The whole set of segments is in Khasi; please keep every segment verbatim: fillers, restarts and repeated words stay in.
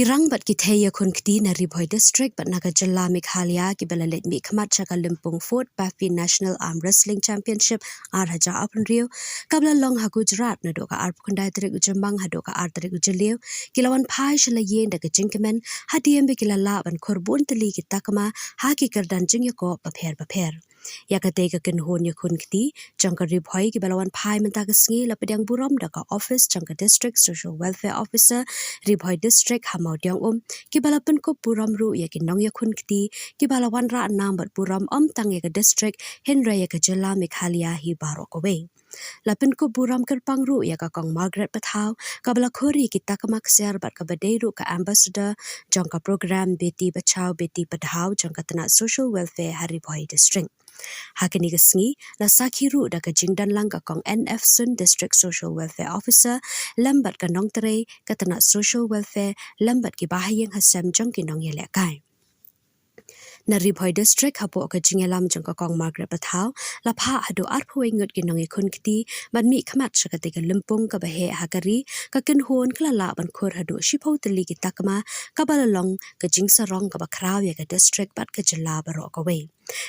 Rang bad ki thei ïakhun kti na Ri Bhoi District bad na ka jylla Meghalaya kiba la leit mihkhmat sha ka lympung Fourth Papi National Arm Wrestling Championship ar hajar arphew hynriew, kaba la long ha Gujarat naduh ka arphew khyndai tarik u Jymmang haduh ka ar tarik u Jylliew, ki la wan phai sha la ïing da ka jingkmen hadien ba ki la lah ban khur bun tylli ki takma ha ki kyrdan jingïakop bapher bapher. Ïa katei ka kynhun ïakhun kti jong ka Ri Bhoi kiba la wan phai mynta ka sngi la pdiang burom da ka office jong ka District Social Welfare Officer Ri Bhoi District ha Mawdiangum, kiba la pynkup burom ruh ïa ki nongïakhun kti kiba la wanrah nam bad burom ym tang ïa ka district hynrei ïa ka jylla Meghalaya hi baroh kawei. La pynkup burom kyrpang ruh ïa ka Kong Margaret Pathaw, kaba la khur ïa ki takma ksiar bad kaba dei ruh ka ambassador jong ka program Beti Bachao Beti Padhao jong ka tnat Social Welfare ha Ri Bhoi District. Ha kane ka sngi la sakhi ruh da ka jingdon lang ka Kong N F Sun, District Social Welfare Officer, lem bad ka nongtrei ka tnat Social Welfare lem bad ki bahaïing hasem jong ki nongïalehkai. Na Ri Bhoi District, hapoh ka jingïalam jong ka Kong Margaret Pathaw, la phah haduh arphew wei ngut ki nongïakhun kti ban mihkhmat sha katei ka lympung kaba heh ha ka ri. Ka kynhun ka la lah ban khur haduh shiphew tylli ki takma, kaba la long ka jingsarong kaba khraw ïa ka district bad ka jylla baroh kawei.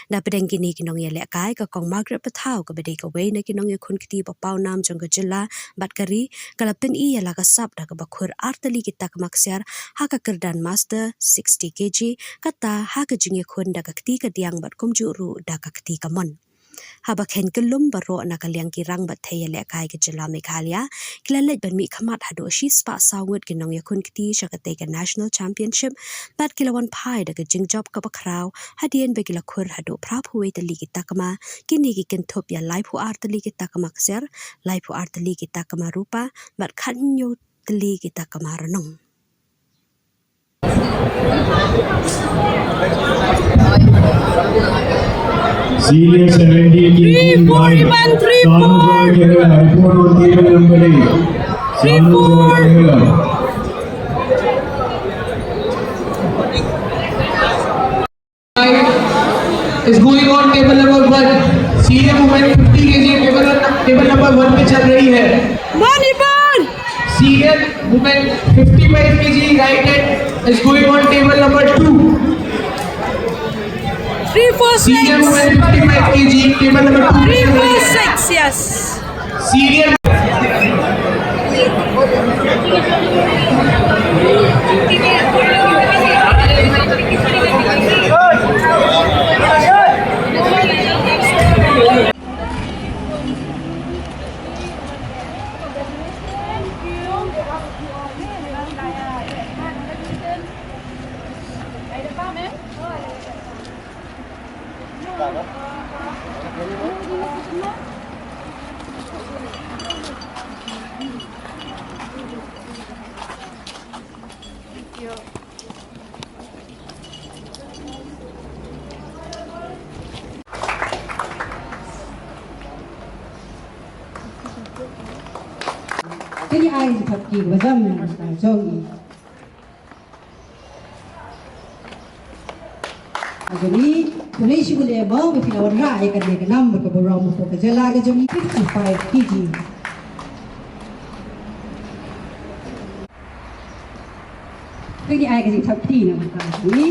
Da pdeng kine ki nongïalehkai, ka Kong Margaret Pathaw kaba dei kawei na ki nongïakhun kti ba paw nam jong ka jylla bad ka ri, ka la pyni ïa la ka sap da kaba khur ar tylli ki takma ksiar ha ka kyrdan Master sixty K G, kata ha ka jingïakhun da ka kti kadiang bad kumjuh ruh da ka kti kamon. Haba khein kyllum baroh na ka liang ki rang bad thei ïalehkai ka jylla Meghalaya, ki la leit ban mihkhmat haduh shispah saw ngut ki nongïakhun kti sha katei ka National Championship, bad ki la wan phai da ka jingjop kaba khraw hadien ba ki la khur haduh phraphew wei tylli ki takma. Kine ki kynthup ïa laiphew ar tylli ki takma ksiar, laiphew ar tylli ki takma rupa bad khathynñiew tylli ki takma rnong. Senior seventy K G, three four one three four. Sanujoy Kheral, Airport on table number eight. Three four. Sanujoy Kheral. Is going on table number one. Senior women fifty K G table, table number one पे चल रही है। One, one. Senior women fifty-five K G right hand is going on table number two. Three four six. Senior women fifty-five K G table number two पे चल रही है। Three four six, yes. Senior. Kane ai ka jingthap kti kaba jam na ka bynta jong ngi. Jong ngi, khublei shibun ïa mo ba phi la wanrah ïa kane ka nam bad ka burom hapoh ka jylla ka jong ngi, fifty-five K G. Kane ai ka jingthap kti na ka bynta jong ngi.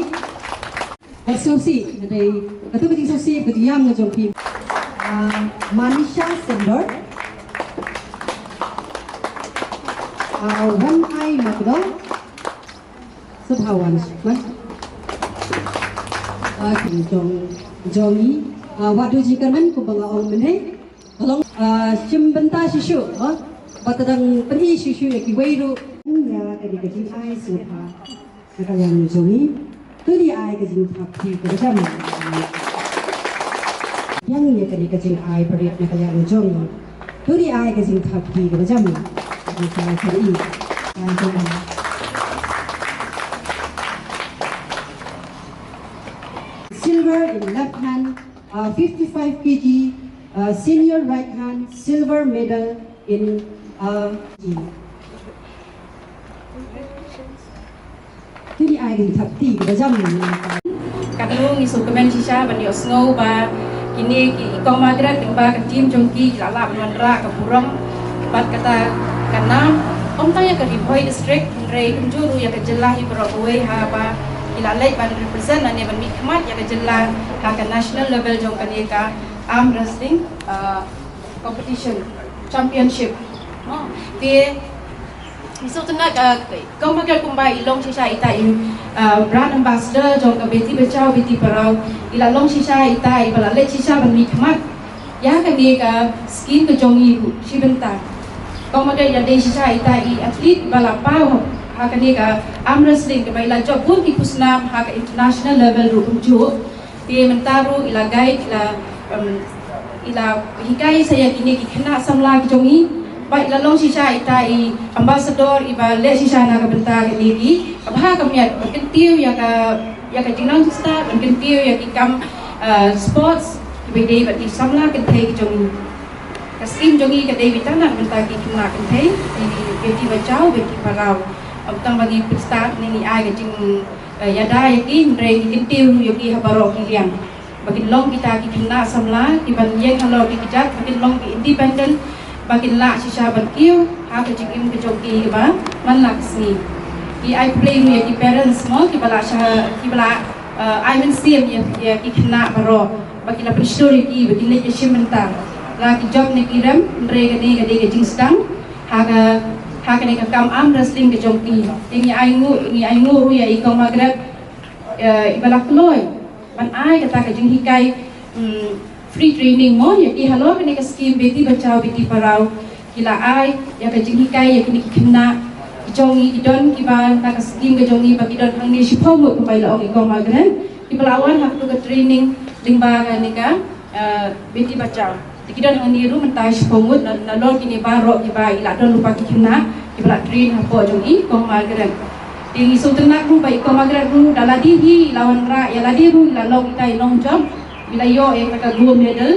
Ka sngewsih, ka dei, kato ka jingsngewsih, ka jingïam ka jong phi. Ah, Manisha Sendor. Ah, Wan Ai Makdong. Sngewbha wan, man. Ah, jong, jong ngi. Ah, wat du jingkyrmen kumba nga ong mynhei. Ka long, ah, shim bynta shisha, oh. Bad te dang pyni shisha ïa kiwei ruh. Ïa kane ka jingai sngewbha na ka liang jong ngi. To dei ai ka jingthap kti kaba jam. Ïa kane ka jingai parit na ka liang jong ngi. To dei ai ka jingthap kti kaba jam. Ka jingthap kti. Silver in left hand, uh, fifty-five K G, uh, senior right hand, silver medal in, uh, Kine ai ka jingthap kti kaba jam. Katno ngi sngewkmen shisha ban ïohsngew ba kine ki, i Kong Margaret lyngba ka team jong ki, ki la lah ban wanrah ka burom bad kata ka nam Ym tang ïa ka Ri Bhoi District, hynrei kumjuh ruh ïa ka jylla hi baroh kawei haba ki la leit ban represent lane ban mihkhmat ïa ka jylla ha ka national level jong kane ka arm wrestling, uh, competition, championship. Te ngi sngewtynnat, uh, Kong Margaret kumba i long shisha ita i, uh, brand ambassador jong ka Beti Bachao Beti Padhao, i la long shisha ita iba la leit shisha ban mihkhmat ïa kane ka scheme ka jong i ruh shi bynta. Kong Margaret i la dei shisha ita i athlete ba la paw ha kane ka arm wrestling kaba i la jop bun ki khusnam ha ka international level ruh kumjuh. Te mynta ruh i la guide, i la, um, i la hikai sa ïa kine ki khynnah samla ki jong i. Bad i la long shisha ita i ambassador iba leh shisha na ka bynta kine ki, kaba ha ka miat ba kyntiew ïa ka, ïa ka jingnang jingstad, ban kyntiew ïa ki kam, uh, sports kiba dei bad ki samla kynthei ki jong i. Ka scheme jong i ka dei beit tang na ka bynta ki khynnah kynthei, ki Beti Bachao Beti Padhao. Ym tang ba ngi pynstad ne ngi ai ka jing, eh, ïada ïa ki, hynrei ngi kyntiew ruh ïa ki ha baroh ki liang. Ba kin long kita ki khynnah samla ki ban ïeng halor ki kjat, ba kin long ki independent, ba kin lah shisha ban kiew ha ka jingim ka jong ki kaba man la ka sngi. Ngi ai khublei ruh ïa ki parents mo, kiba la sha, kiba la, eh, ai mynsiem ïa, ïa ki khynnah baroh, ba ki la pynshlur ïa ki ba kin leit ïashim bynta. La ki jop ne ki rem, hynrei kane ka dei ka jingsdang ha ka, ha kane ka kam arm wrestling ka jong ki. Te ngi ainguh, ngi ainguh ruh ïa i Kong Margaret, eh, iba la kloi ban ai kata ka jinghikai, mm, free training mo ïa ki halor kane ka scheme Beti Bachao Beti Padhao. Ki la ai ïa ka jinghikai ïa kine ki khynnah ki jong i, ki don kiba na ka scheme ka jong i ba ki don hangne shiphew ngut kumba i la ong i Kong Margaret, kiba la wan ha katu ka training lyngba kane ka, eh, Beti Bachao. Te ki don hangne ruh mynta shiphew ngut, na, nalor kine baroh kiba i la don lypa ki khynnah kiba la train hapoh jong i Kong Margaret. Te ngi sngewtynnat ruh ba i Kong Margaret ruh da lade hi i la wanrah ïa lade ruh i la long ita i nongjop, i la ïoh ïa ka gold medal.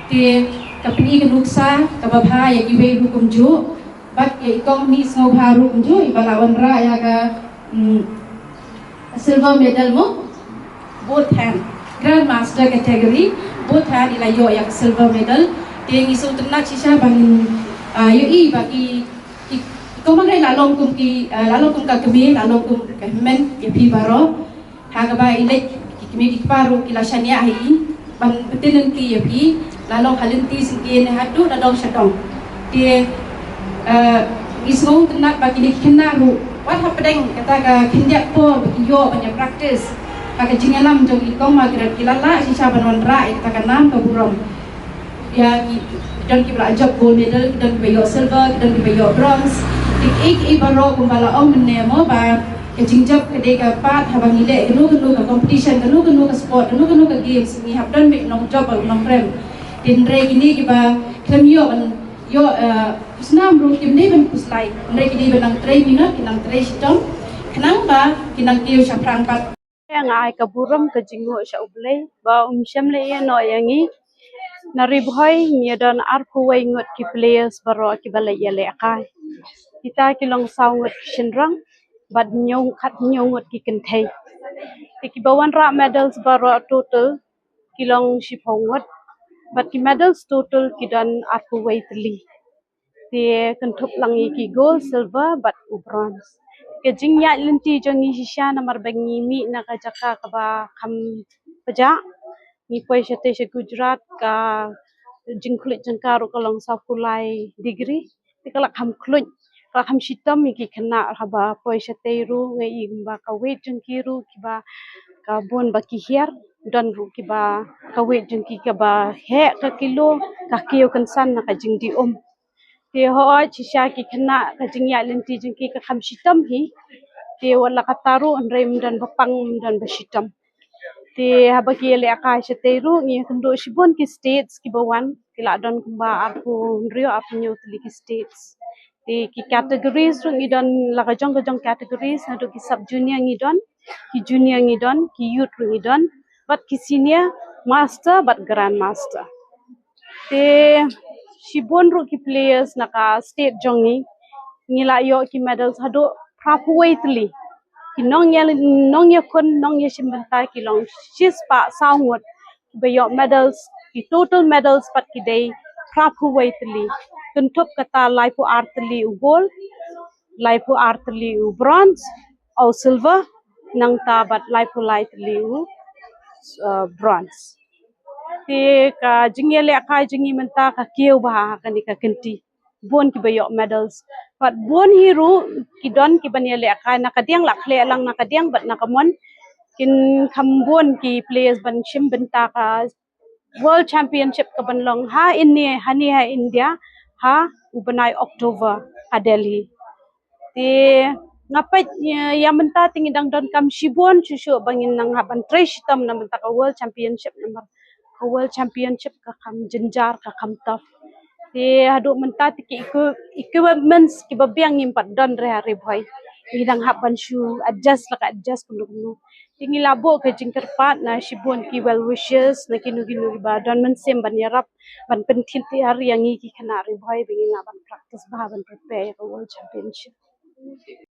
Te ka pyni ka nuksa kaba bha ïa kiwei ruh kumjuh. Bad ïa i Kong Mihsngewbha ruh kumjuh iba la wanrah ïa ka, mm, silver medal mo, both hand, grandmaster category, both hand i la ïoh ïa ka silver medal. Te ngi sngewtynnat shisha ba ngin, ah, ïohi ba ki, ki, ki Kong Margaret la long kum ki, ah, la long kum ka kmie, la long kum ka hynmen ïa phi baroh. Ha kaba i leit ki kmie ki kpa ruh ki la shaniah ha i ban pynlynti ïa phi, la long ha lynti syngkien haduh na dong sha dong. Te, eh, ngi sngewtynnat ba kine ki khynnah ruh wat hapdeng kata ka khyndiat por ba ki ïoh ban ïa practice ha ka jingïalam jong i Kong Margaret, ki la lah shisha ban wanrah ïa kata ka nam ka burom. Ïa ki, ki don kiba la jop gold medal, ki don kiba ïoh silver, ki don kiba ïoh bronze. Te kiei kiei baroh kumba la ong mynne mo ba ka jingjop ka dei ka part haba ngi leh kano kano ka competition, kano kano ka sport, kano kano ka games, ngi hap don beit u nongjop bad u nongrem. Te hynrei kine kiba khlem ïoh ban ïoh, eh, khusnam ruh kim dei ban khuslai. Hynrei ki dei ban nang trei minot, ki nang trei shitom khnang ba kin nang kiew shaphrang pat. Nga ai ka burom ka jingnguh sha U Blei ba um shym la ïehnoh ïa ngi. Na Ri Bhoi ngi don arphew wei ngut ki players baroh kiba la ïalehkai. Kita ki long saw ngut ki shynrang bad hynñiew, khathynñiew ngut ki kynthei. Te kiba wanrah medals baroh total ki long shiphew ngut bad ki medals total ki don arphew wei tylli. Te kynthup lang ïa ki gold, silver bad u bronze. Ka jingïaid lynti jong ngi shisha namar ba ngi mih na ka jaka kaba kham pjah. Ngi poi shatei sha Gujarat, ka jingkhluit jong ka ruh ka long saw phew lai degree. Te ka la kham khluit, ka la kham shitom ïa ki khynnah haba poi shatei ruh, nga i kumba ka weight jong ki ruh kiba ka bun ba ki hiar, don ruh kiba ka weight jong ki kaba heh ka kilo, ka kiew kynsan na ka jingdih um. Te hooid shisha ki khynnah ka jingïaid lynti jong ki ka kham shitom hi. Te wat la katta ruh hynrei ym don ba pang, ym don ba shitom. Te haba ki ïalehkai shatei ruh ngi ïakynduh shibun ki states kiba wan, ki la don kumba arphew hynriew arphew hynñiew tylli ki states. Te ki categories ruh ngi don la ka jong ka jong categories, naduh ki sub junior ngi don, ki junior ngi don, ki youth ruh ngi don, bad ki senior, master bad grandmaster. Te shibun ruh ki players na ka state jong ngi, ngi la ïoh ki medals haduh phraphew wei tylli. Ki nongïa, nongïakhun, nongïashim bynta ki long shispah saw ngut kiba ïoh medals, ki total medals pat ki dei phraphew wei tylli. Kynthup kata laiphew ar tylli u gold, laiphew ar tylli u bronze, u silver, nangta bad laiphew lai tylli u uh, bronze. Te ka jingïalehkai jong ngi mynta ka kiew bha ha kane ka kynti. Bun kiba ïoh medals. Bad bun hi ruh ki don kiban ïalehkai na ka diang, la khleh lang na ka diang bad na ka mon. Kin kham bun ki players ban shim bynta ka World Championship kaban long ha India, ha ni ha India, ha u bnai October ha Delhi. Te nga peit ïa, ïa mynta te ngi dang donkam shibun shuh shuh ba ngin nang hap ban trei shitom na bynta ka World Championship, namar ka World Championship ka kham jynjar, ka kham tough. Te haduh mynta te ki equi-, equipments kiba biang ngim pat don re ha Ri Bhoi. Ngi dang hap ban shu adjust la ka adjust kumno kumno. Te ngi la buh ka jingkyrpad na shibun ki well wishers, na kino kino kiba don mynsiem ban ïarap, ban pynthikna ïa ngi ki khynnah Ri Bhoi ba ngin lah ban practice bha ban prepare ïa ka World Championship.